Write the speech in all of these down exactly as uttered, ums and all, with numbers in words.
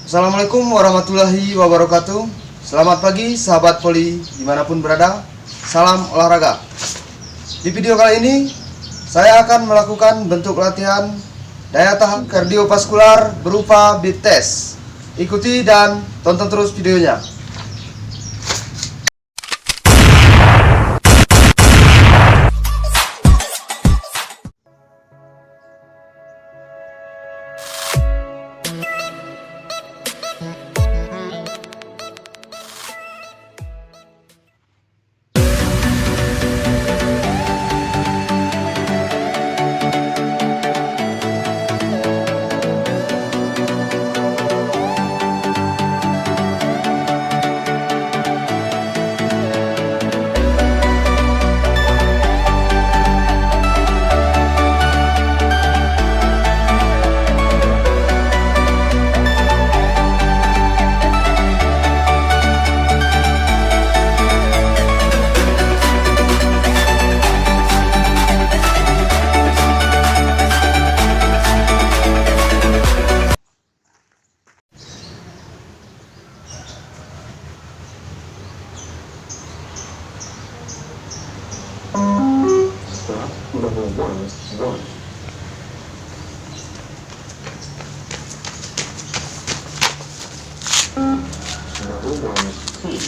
Assalamualaikum warahmatullahi wabarakatuh. Selamat pagi sahabat voli dimanapun berada. Salam olahraga. Di video kali ini, saya akan melakukan bentuk latihan daya tahan kardiovaskular berupa beat test. Ikuti dan tonton terus videonya. Stop level one, one. Level one, two.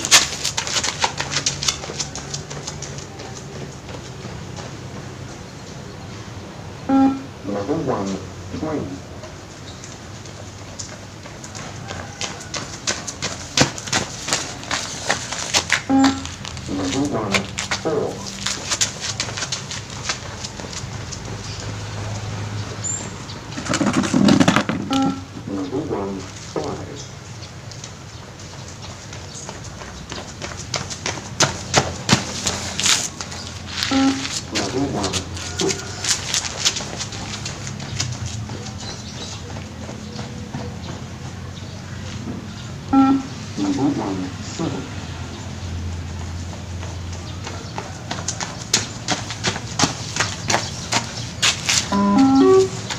Level one, three. Level one, four. Level one, five. Level one, six. Level one, seven.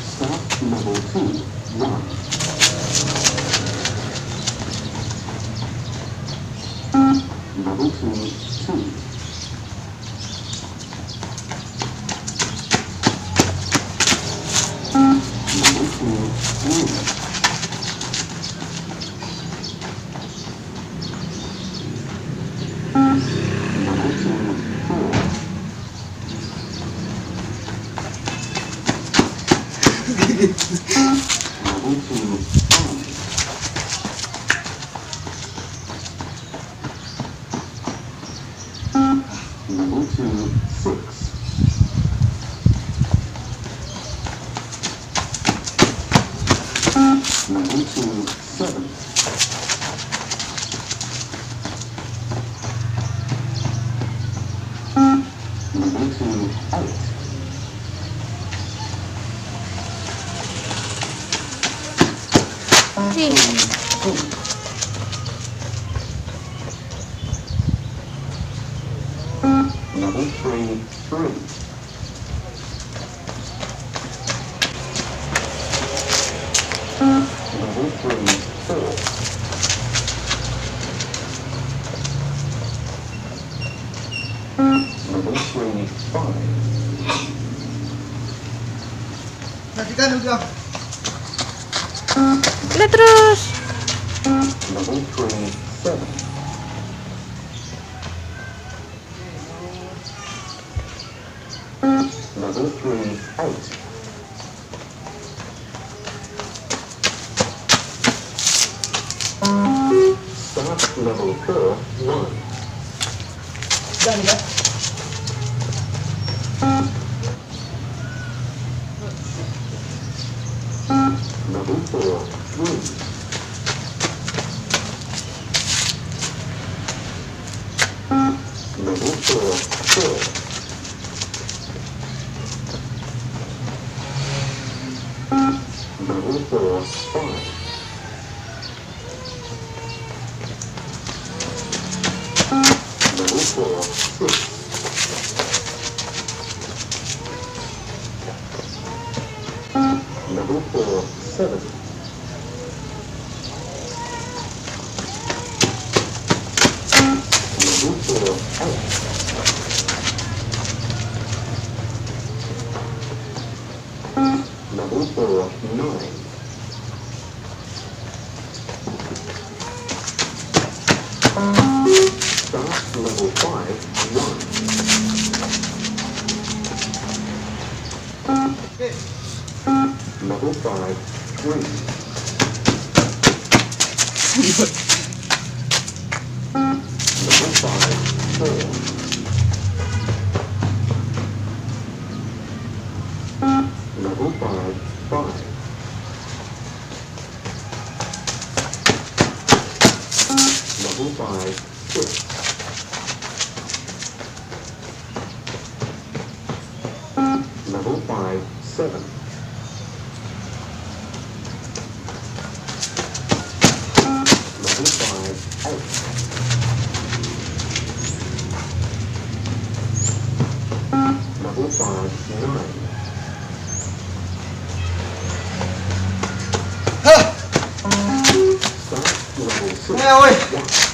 Stop level two, one. Level two, two. Level two, three. Level two, four. Level two, five. Level two, six. Level two, seven. Level two, eight. Level three, three. Level three, four. Level three, five. Perhatikan ujung. Boleh terus. Level three, seven. Level three, eight. Start level four, one. Dah ni dah. Level four, three. Level four, four. Level four, five. Level four, six. Level four, seven. eight. Level four, nine. Start level five, one. Level five, three. Level five, four. Level five, five. Level five, six. Level five, seven. Level five, eight. Level five, nine. Start level six. Nè, ôi. One.